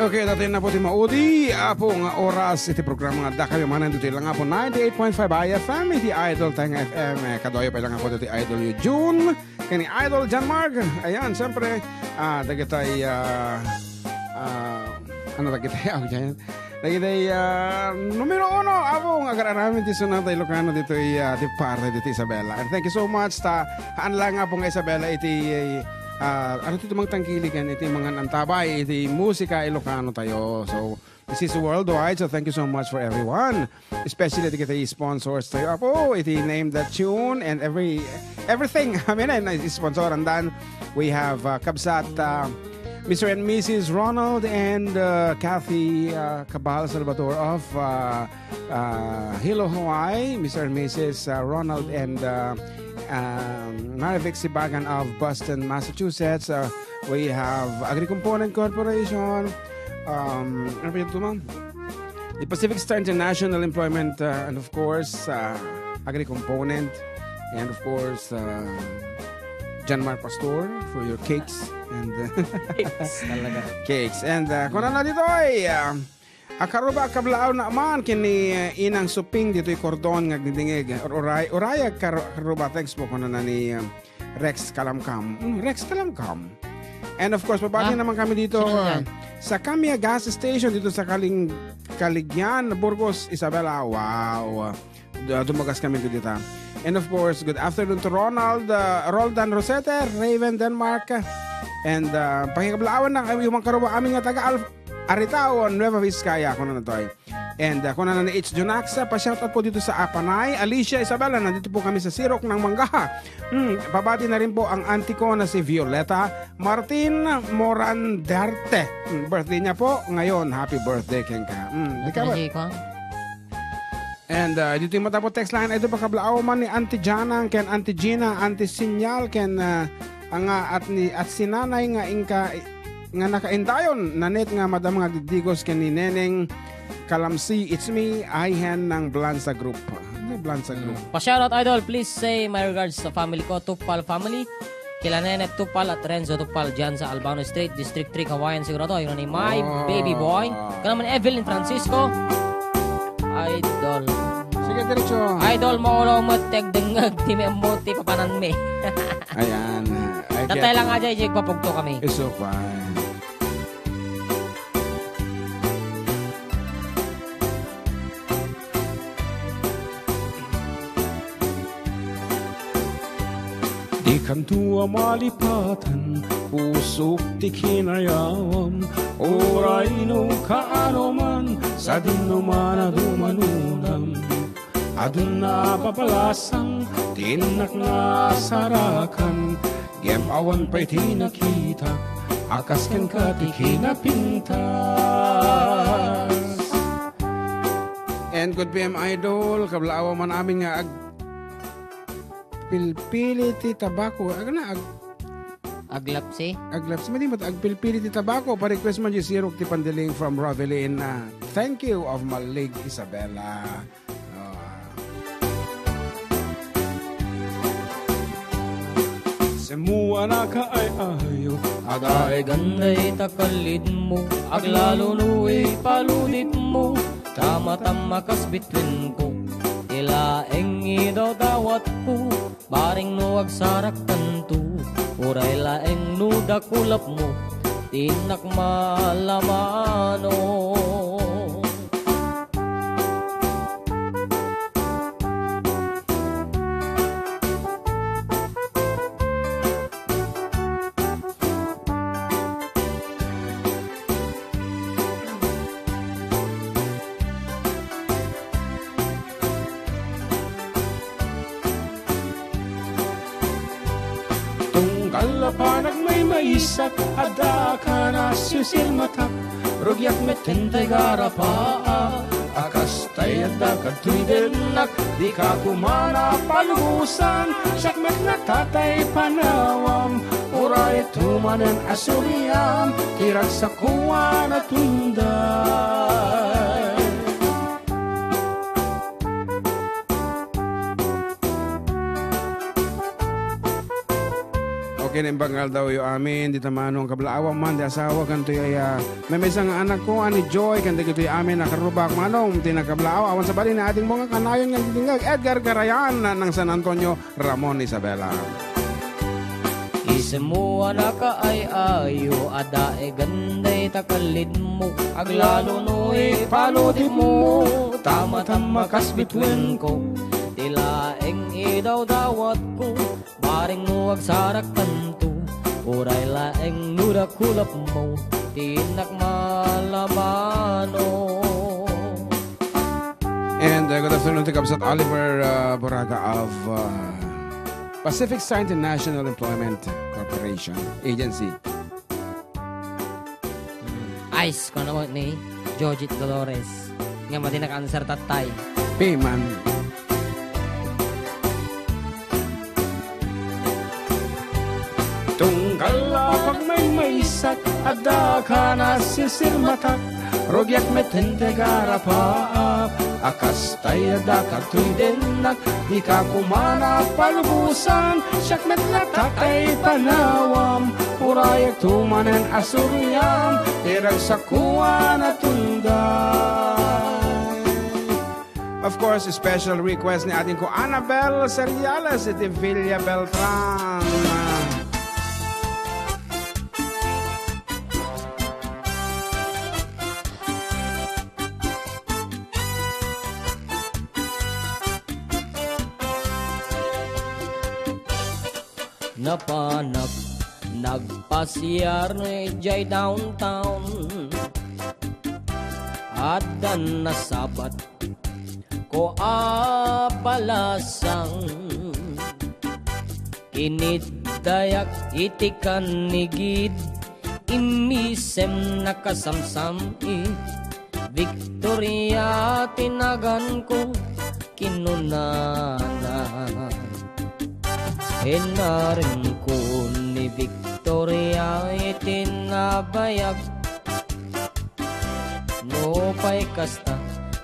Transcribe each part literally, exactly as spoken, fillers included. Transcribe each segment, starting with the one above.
Okay, datayo na po ti maudi, apo nga oras iti programa nga adda kayo manen ditoy lang apo ninety-eight point five I F M, iti Idol Tenga F M. Eh, kaduayo pa lang apo ditoy Idol yu June, kani Idol John Mark. Ayan, siyempre, ah, dagitay, ah, ah, ano dagitay, ah, dyan? Dagitay, ah, numero uno, apo nga agar-aramid ti sonata Ilocano ditoy, ah, ti parte ditoy Isabela. And thank you so much, ta, haan lang apo nga Isabela iti, ah, ano ti tumangtangkiligan iti mangan antabay iti musika Ilocano tayo. So, this is worldwide, so thank you so much for everyone. Especially iti kita sponsors tayo. Apo, iti Name That Tune and every, everything. I mean, and sponsor. And then we have, uh, Kabsat, uh, Mister and Missus Ronald and, uh, Kathy, uh, Cabal Salvador of, uh, uh, Hilo Hawaii, Mister and Missus, uh, Ronald and, uh, um, Marivic Sibagan of Boston, Massachusetts. Uh, we have Agri-Component Corporation. Um, ano pa yun, ma'am? The Pacific Star International Employment, uh, and of course, uh, Agri-Component, and of course, uh, John Mark Pastor for your cakes and, uh, Cakes talaga. Cakes. And, uh, kuna na ditoy, uh, a Karuba, a kablaaw na man, kini, uh, Inang Suping ditoy Cordon nga agdingdingig. Uray, uray, a Kar-, Karuba, thanks po, kuna na ni, um, Rex Kalamkam. Mm, Rex Kalamkam. And of course, pabati Ah, naman kami dito, sino ah, yan? Sa Camia Gas Station dito sa Kaling-, Caligian, Burgos, Isabela. Wow. Du-, dumagas kami dito. And of course, good afternoon to Ronald, ah, Roldan Rosete, Raven Denmark. And, ah, pakikablaawan na kayo, mga karuba, amin nga taga Al-, Aritao, Nueva Vizcaya, kuno na to ay. And, uh, kuna na ni H. Jonaxa, pa-shoutout po dito sa Apanay. Alicia Isabela, nandito po kami sa Sirok ng Manggaha. Hmm, pabati na rin po ang auntie ko na si Violeta Martin Morandarte. Hmm, birthday niya po ngayon. Happy birthday, kenka. Hmm, di ka ba? Birthday ko. And, uh, dito yung matapo text line, ito pakablaaw man ni Auntie Janang, ken Auntie Gina, Auntie Sinyal, ken, uh, nga at ni, at si Nanay nga inka, nga nakaindayon, Nanette nga madam nga agdidigos ken ni Neneng Kalamsi, it's me, Aihen ng Blanza Group. Ano yung Blanza Group? Mm. Pa-shoutout, idol, please say my regards sa family ko, Tupal family. Kila Nenette Tupal at Renzo Tupal dyan sa Albano Street, District three, Kawayan, sigurado. Yun ni my Oh. baby boy. Ka naman, Evelyn Francisco. Idol. Sige, diretso. Idol, maulo mo, tagdengag, ti mi ammo, ti papanan mi. Ayan. I get Tatay lang it. Aja, ijig papugto kami. It's so fine. Dikanto a malipatan, pusok ti kinayawam, uray no kaano man, sadino man a dumanonam. Adun a papalasang, ti innak nga sarakan, ngem awan pay ti nakitak, a kas kenka ti kinapintas. And good P M Idol, kablaawa man amin nga ag-, pilpili ti tabako. Ag-, na, ag-, Aglapsi? Aglapsi. Madi mo, agpilpili ti tabako. Pa-request man di Sirok ti Pandiling from Rovelyn. Ah, thank you of Malig Isabela. Ah. Semmuana ka ay ayo. Agaygan dayta kalidmo. Aglalo no ipaluditmo. Tama-tama kas bitwinko. Ilaeng idawdawatko. Bareng no agsaraktanto, uray laeng no dakulapmo, ti innak malamano. Tunggal a panagmaymaysak, adda ka na sisilmatak, rugiak met ti garapaa, a kas tay adda kadtoy dennak, di ka koma na palubosan, siak met na tatay panawam, uray tumanen a suriam, ti ragsakuan a tunday. Ken imbag nga aldawyo amin, dita Manong, kablaaw man ti asawa, ken toy aya, maymaysa nga anakko, a ni Joy, ken dagitoy amin a karrubak, Manong, ti nakablaaw, awan sabali ni adingmo nga kanayon nga agdingdingag, Edgar Garayan, nang San Antonio, Ramon, Isabela. Isemmo a nakaay-ayo, a daegan dayta kallidmo, aglalo no ipaludipmo, tama-tama kas bitwenko, ti laeng idawdawatko, bareng no agsaraktanto, uray laeng no dakulapmo, ti innak malamano. And, uh, good afternoon to Kabsat Oliver, uh, Boraga of, uh, Pacific Star International Employment Corporation Agency. Ice, kuno ni Jojit Dolores. Nga madi naka-answer tattay. Piman. Tunggal a pagmaymaysak, adda ka nasisirmatak, rugiak met ti garapaak, a kastay adda kadtoy dennak, dika koma napalubosan, siak met latta ti panawam, urayek to manen a suriam, ti ragsakuan a tunday. Of course, special request ni adingko Annabel Seriales iti Villa Beltran. Napanak nagpasiar idiay downtown. Addan nasabat ko a balasang. Kiniddayak iti kannigid, immisem nakasamsam-it. Victoria ti naganko, kinunana. Inaremko ni Victoria iti nabayag. Nupay kasta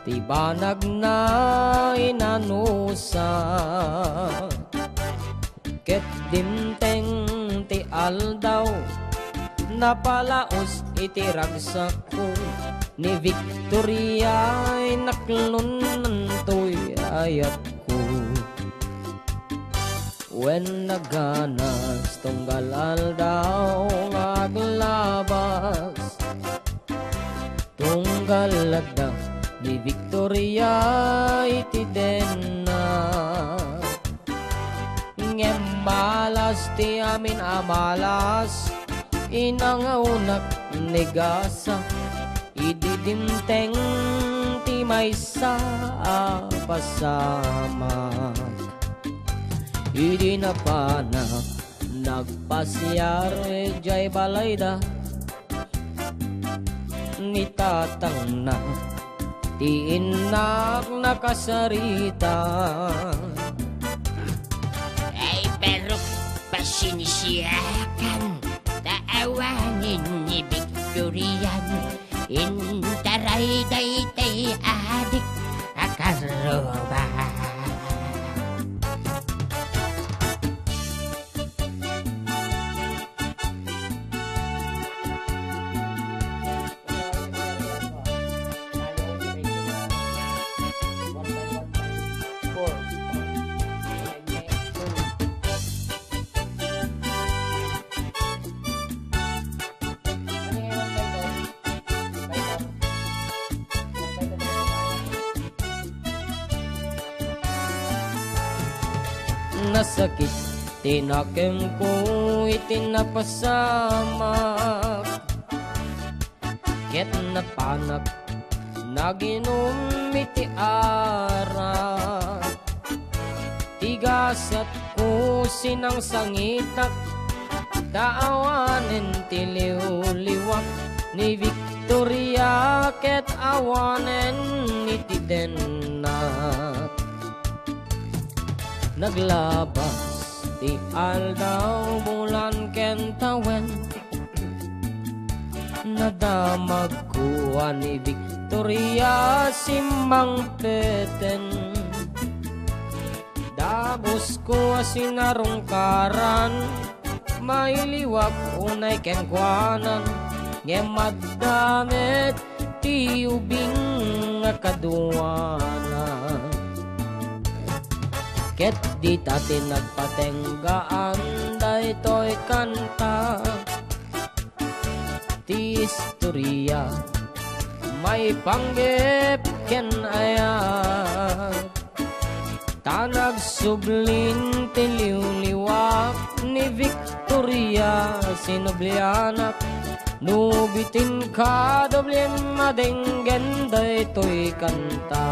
ti banagna, inanusa. Ket dimteng ti aldaw, napalaos iti ragsakko ni Victoria, inaklonnantoy ayatko. Wen naganas tunggal aldaw nga aglabas, tunggal adda ni Victoria iti denna. Ngem malas ti amin a malas, inangawnak ni gasa, idi dimteng ti maysa a pasamak. Idi napanak nagpasiar idiay balayda, ni tatangna ti innak nakasarita. Ay, barok, pasensiakan, ta awanen ni Victorian, intaray daytay adik a karruba. Nasakit ti nakemko iti napasamak, ket napanak naginum iti arak. Ti gasatko sinangsangitak, ta awanen ti liwliwak ni Victoria ket awanen iti dennak. Naglabas ti aldaw, bulan ken tawen, nadamagko a ni Victoria simmangpeten. Dagusko a sinarungkaran, Mailiwak unay kenkuanan, ngem adda met ti ubing nga kaduana. Ket dita ti nagpatenggaan daytoy kanta, ti istoria, maipanggep ken ayat. Ta nagsublin ti liwliwak ni Victoria, sinublianak. No bitin ka doblem madenggen daytoy kanta.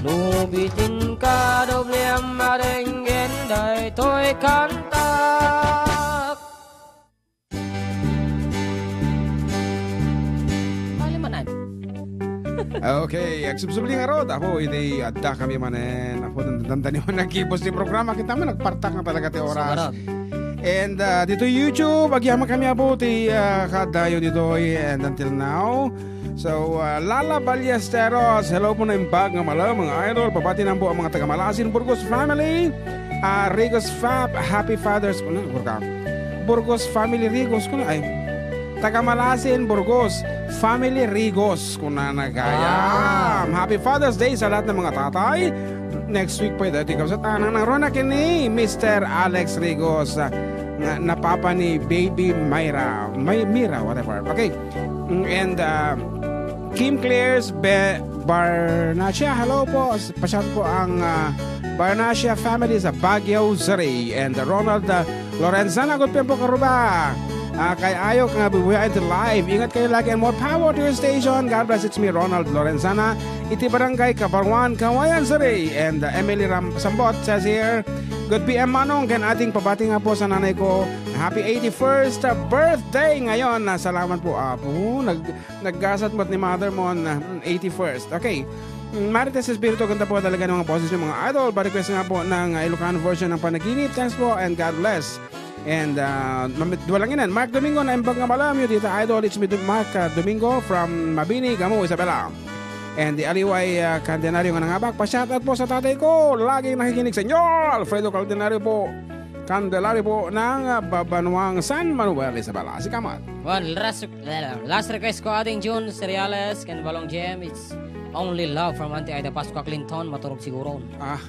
No bitin ka doblem madenggen daytoy kanta. Bale manen. Okay, agsubsubli ngarud, Apo, idi adda kami manen. Apo, dandani man nagkibos ti programa. Kita mo, nagpartak na talaga ti oras. Sumarat. And, ah, dito YouTube, agyaman kami, Apo, ti, ah, kadayo ditoy, and until now. So, ah, Lala Ballesteros, hello po, naimbag nga malam, mga idol. Pabati na po ang mga taga Malasin, Burgos family. Ah, Rigos Fab, happy Father's, ano, Burgos? Burgos family Rigos, kuno, ay, taga Malasin, Burgos, family Rigos, kunana gayam. Ah. Happy Father's Day sa lahat ng mga tatay. Next week pa ito, ikaw sa tanang ng Rona kini, Mister Alex Rigos, ah, na, na papa ni Baby Myra. May Mira, whatever. Okay. Mm, and, ah, Kim Claire's Be-, Barnacia, hello po. Pasyan po ang, ah, Barnacia family sa Baguio City. And Ronald, ah, Lorenzana, good po, karuba. Ah, kay Ayok nga bubuyaen ti live. Ingat kayo lagi and more power to your station. God bless. It's me, Ronald Lorenzana. Iti Barangay Kabarwan, Cauayan City. And, uh, Emily Ram Sambot says here, "Good P M, Manong, ken ading pabati nga po sa nanay ko. Happy eighty-first birthday ngayon." Ah, salamat po, Apo. Nag-, naggasat mo ni mother mo na, mm, eighty-first. Okay. Mm, Marites Espiritu, ganda po talaga ng mga boses niyo, mga idol. Pa-request nga po ng, uh, Ilocano version ng Panaginip. Thanks po and God bless. And, ah, mamit-, duwa lang inan. Mark Domingo, naimbag nga malam, you dita idol, it's me, Mark, ah, Domingo from Mabini, Gamo, Isabela. And the Aliway, ah, Candelario nga nangabak, pa-shoutout po sa tatay ko, laging nakikinig sa inyo, Alfredo Candelario po. Candelario po ng, ah, Babanuang San Manuel, Isabela. Si Kamat. One, last, last request ko, ading June Cereales, ken Balong Jem, it's Only Love from Auntie Aida Pascua Clinton, maturog siguro. Ah.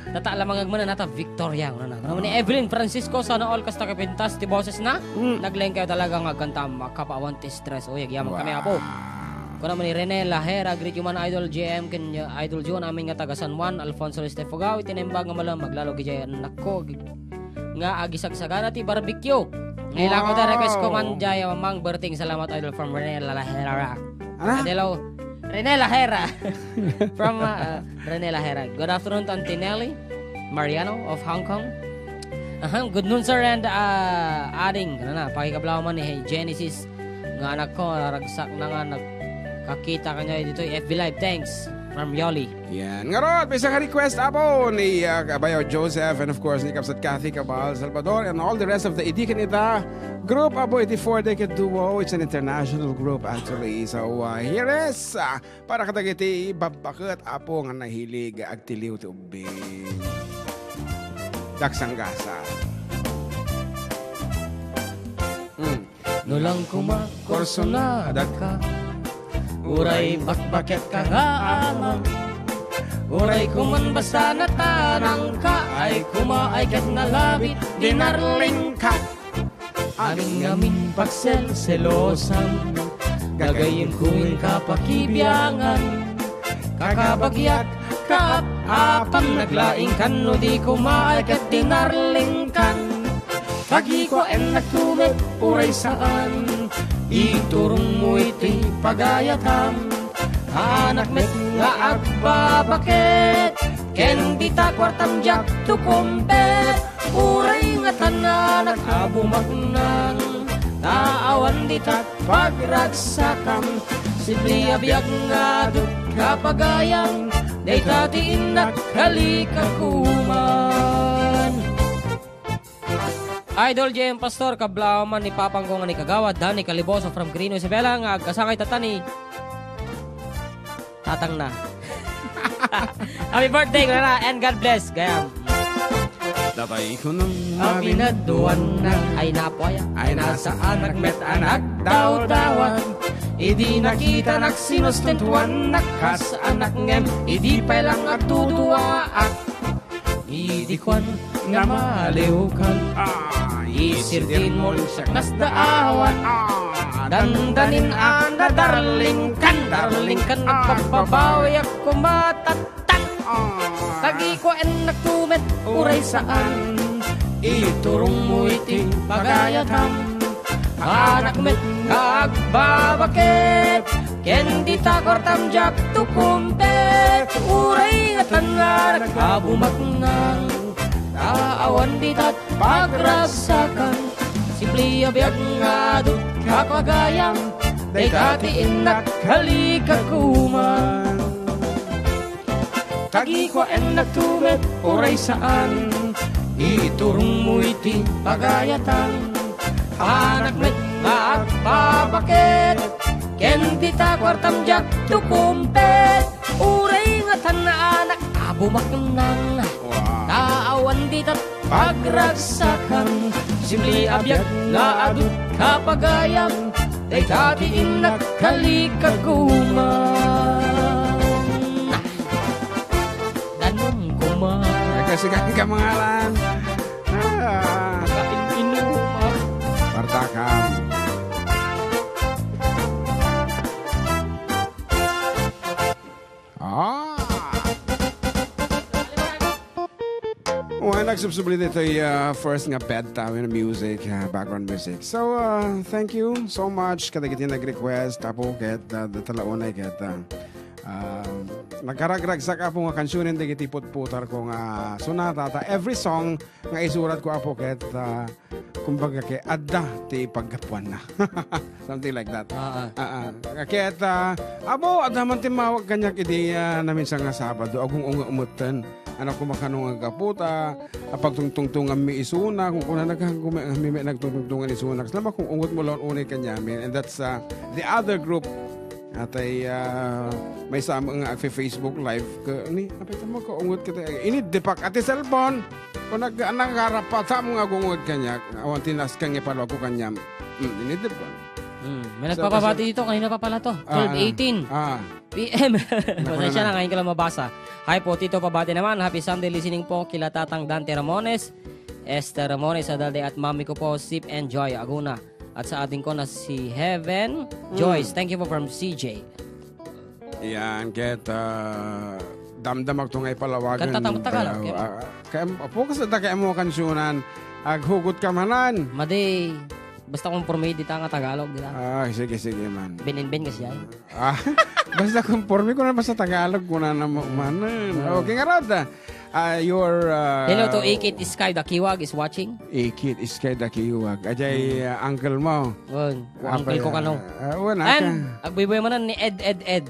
Tata, lamang agmana nata Victoria, una na. Ano ni Evelyn Francisco, sana all kasta kapintas ti boses na. Mm. Naglengkayo talaga nga agkanta, makapawan ti stress. Uy, agyaman kami, Apo. Wow. Kuna man ni Rene Lahera, greet you man, Idol J M, ken, uh, Idol Jun, amin nga taga San Juan, Alfonso Listefugao, iti naimbag nga malam, aglalo gijay annakko, ag-, nga agisagsagana ti barbecue. Ngayon ako ta request ko man, wow, jay, Mang Berting, salamat, Idol, from Rene Lahera. Ano? Adelaw, Rene Lahera. From, uh, uh, Rene Lahera. Good afternoon to Auntie Nelly Mariano of Hong Kong. Aha, good noon, sir, and, uh, ading, ano na, pakikablaw man ni Genesis, nga anak ko, ragsak na nga, nagkakita kanya dito, F B Live. Thanks, from Yoli. Yan. Ngarud, may isang request, Apo, ni, uh, Kabayo Joseph, and of course, ni Kapsat Kathy Cabal Salvador, and all the rest of the Idikan Ita group, Apo, iti Four Decade Duo. It's an international group, actually. So, uh, here is, uh, para kadagiti babbaket, Apo, nga nahilig agtiliw ti ubbing. Daksang gasa. Hmm. No lang kuma, kursunadaka. Uray bakbaket ka nga amang. Uray kuman basta natanang ka. Ay kuma, ay ket nalabit, dinarling ka. Amin ngamin pagselselosan, gagayyem ko inka pakibiangan. Kakabagiak, kaap-apam, naglaing kan no di kumaay ket dinarling kan. Kagiko ennak tumet uray saan, iturong mo iti pagayatam. Anak met nga agbabaket, ken dita kuartam diak tukumpet. Uray nga tananak a bumaknang, ta awan ditak pagragsakam. Sibli a biag nga adut kapagayam, dayta ti innak kalikakuman. Idol J M Pastor, kablawan man ni Papang ko nga ni Kagawad Danny Caliboso from Quirino, Isabela, nga agkasangay tata ni tatang na. Happy birthday, kunana, and God bless, gayam. Datay kunam a pinaduanna. Ay napoy. Ay nasaanak met a nagdawdawan. Idi nakitanak sinustentuannak kas anak ngem idi pay lang agduduaak. Idi kuan nga maliwkan. Ah, isip din mo siak nasdaawan. Ah, dandanin a nadarlingkan, darlingkan, ah, nagpagbabawiak kumatattan. Ah. Tagikuennak tumet, uray saan. Iturong mo iti pagayatam. Anak met nga agbabaket, ken dita kuartam diak tukumpet. Uray ngatan nga nagkabumaknang, ta awan ditat pagragsakan. Simple a biag nga adut kapagayam, dayta ti innak kalikaguman. Tagikuennak tumet, uray saan, iturong mo iti pagayatan. Anak met nga agpapaket, ken dita kuartam diak tukumpet. Uray ngatan anak a bumaknang, wow, ta awan ditat pagragsakan. Simple a biag nga adut kapagayam, dayta ti innak kalikaguman. Danum koma. Ay, kasi ka, ka mangalan. Ah. Kapin inuma. Partakam. Ah. Well, nagsubsubli ditoy, uh, first nga bedtime music, uh, background music. So, uh, thank you so much kadagiti nag-request, Apo, ket, uh, dita la unay ket, uh, uh, nagkaragragsak, Apo, nga kansionen dagiti putputar ko nga sonata, ta every song nga isurat ko, Apo, ket, ah, kumbaga, ket adda ti paggapuanna. Something like that. Ah, ah. Ah, ah. Ket, ah, amo, adda man timmawag kaniak idi, ah, naminsan nga Sabado. Agung-unget metten. Anak ko makano nga gapu ta, ah, pagtungtungtunganmi isuna, kung kunana, "Gapu met nagtungtungtungan isuna." Kasla magung-unget mo laeng unay kaniamin. And that's, ah, the other group. Atay, ah, maysa met nga agfe-Facebook Live ket, ni, apay ta mo, kaunget ket, ini, depak a ti cellphone. Kung nag-, nagarapatam nga agung-unget kaniak, awan ti nasken nga ipalawag ko kaniam. Mm, ini, depak. Hmm, may So, nagpapabati kasi dito, kanina pa pala to, ah, twelve eighteen ah. P M. Naku, Pasensya naman. Na, ngayon ko lang mabasa. Hi po, Tito, pabati naman. Happy Sunday listening po kila Tatang Dante Ramones, Esther Ramones, Adalde, at mami ko po, Sip and Joy Aguna. At sa ading ko na si Heaven Mm. Joyce. Thank you po from C J. Yan, ket, ah, damdamak to nga ipalawagan. Kanta ta Tagalog, Kaya, kaya ah, kaya, apo, kasi da kaya mo kansunan, aghugot ka manan. Madi, basta konforme dita nga Tagalog, dita. Ah, sige, sige man. Beninben kasi ay. Ah, basta konforme ko na basta Tagalog ko na na mo manan. Ah. Okay, nga rod, ah, ah, your, ah, Hello to Ikit Sky Dakiwag is watching. Ikit Sky Dakiwag. Ajay, Hmm. ah, uncle mo. Wen, Apay, uncle ko kano. Ah, ah, wen, And, aka. Agbuybuy manan ni Ed, Ed, Ed.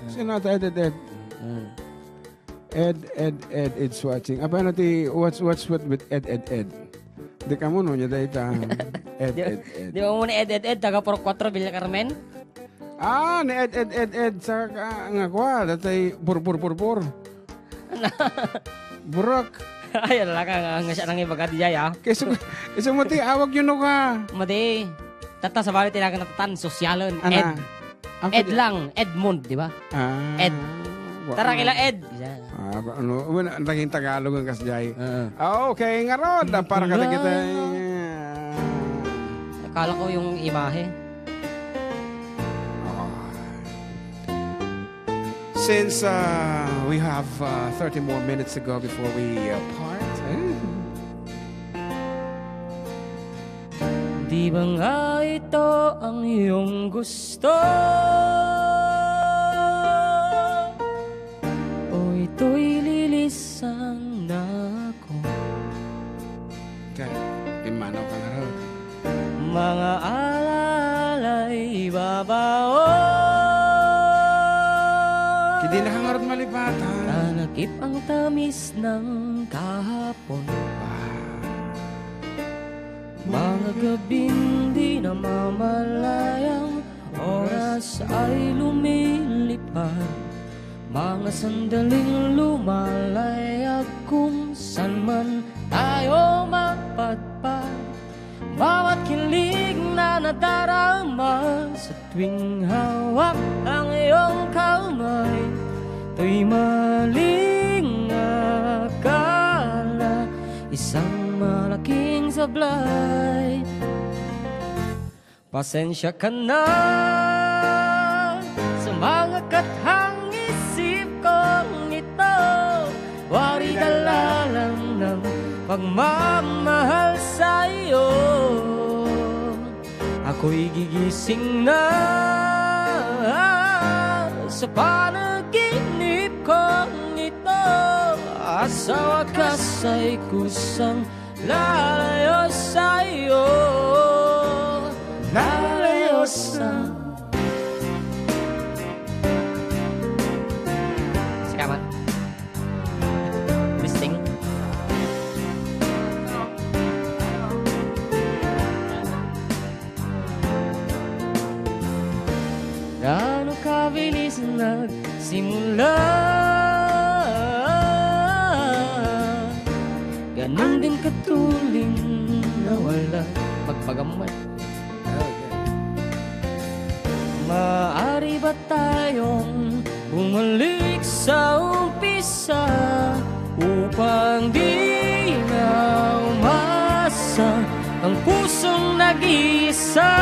Sino ta Ed, Ed, Ed? Hmm. Ed, Ed, Ed, it's watching. Apay na ti, what's, what's what with Ed, Ed, Ed? Di ka mo, no? Nya dayta. Ed, Di, Ed, Ed. Di ba mo ni Ed, Ed, Ed, taga Purok Cuatro, Villa Carmen? Ah, ni Ed, Ed, Ed, Ed, sa ka-, nga kwa, datay, pur, pur, pur, pur. Burok. Ay, ala ka nga, nga siya nang ibaga di jay, ah. Kaysa, kaysa mo ti, awag yun, no ka? Madi. Tatta sa bali, tinagan na tatan, sosyalon. Ana? Ed. Ako Ed di- lang, Edmond, di ba? Ah, Ed. Wa-, Tara, kila Ed. Ah, ano, well, naging Tagalog ang kasjay. Oo. Ah, okay, nga rod, ah, para kada kita, Tingnan. Akala ko yung imahe. Ah. Since, uh, we have, uh, thirty more minutes to go before we, uh, part, eh? Di ba nga ito ang iyong gusto? O ito'y lilisan na ako? Okay. Pimanaw ka nga raw. Mga alala'y babaon. Hindi na ka nga raw malipatan. Tanakip ang tamis ng kahapon. Wow. Mga gabing di namamalayan, oras ay lumilipad. Mga sandaling lumalayag kung San man tayo mapadpad, bawat kilig na nadarama sa tuwing hawak ang iyong kamay. Ito'y maling akala, isang malaking sablay. Pasensya ka na sa mga kathang isip kong ito. Wari dala lang ng pagmamahal sa iyo. Ako'y gigising na sa panaginip kong ito. At sa wakas ay kusang lalayo sa iyo, lalayo sa. Sikamat. Listing. Gaano kabilis nagsimula, ganun din katuling nawala. Magpagamay. Maari ba tayong bumalik sa umpisa upang di na umasa ang pusong nag-iisa?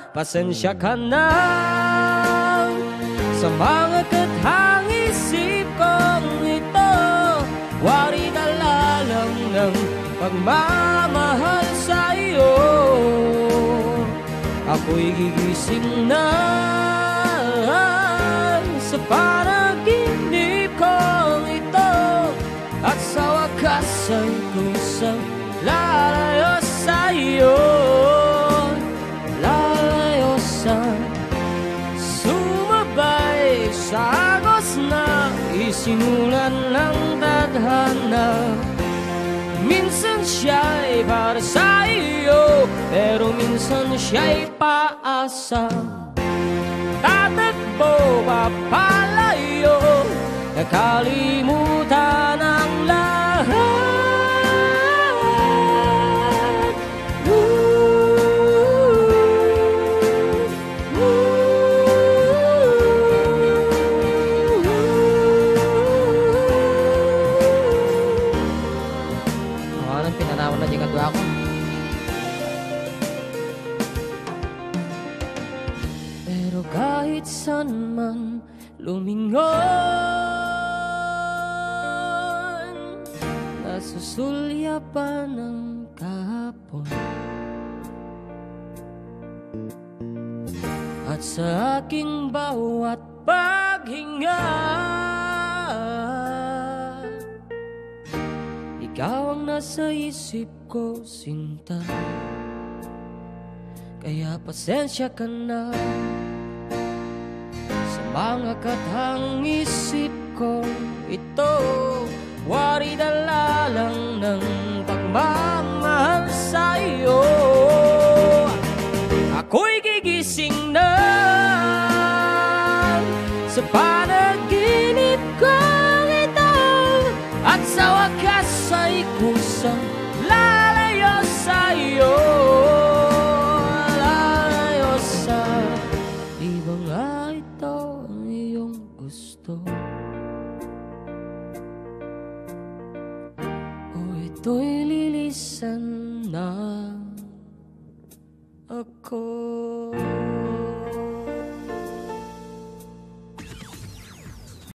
Pasensya ka na sa mga kathang isip kong ito. Wari dala lang ng pagmamahal sa iyo. Ako'y gigising na sa panaginip kong ito. At sa wakas ay kusang lalayo sa iyo, lalayo sa sumabay sa agos na isinulat ng tadhana. Minsan siya'y para sa iyo, pero minsan siya'y paasa. Tatakbo papalayo, nakalimutan ang lahat. Ooh, ooh, ooh. Awanan, pinanawan na di kadua ko. Pero kahit saan man lumingon, nasusulyapan ang kahapon. At sa aking bawat paghinga, ikaw ang nasa isip ko, sinta. Kaya pasensya ka na sa mga kathang isip ko ito. Wari dala lang ng pagmamahal sa iyo. Ako'y gigising na sa panaginip kong ito. At sa wakas ay kusang lalayo sa iyo, lalayo sa. Di ba nga ito ang iyong gusto? O ito'y lilisan na ako.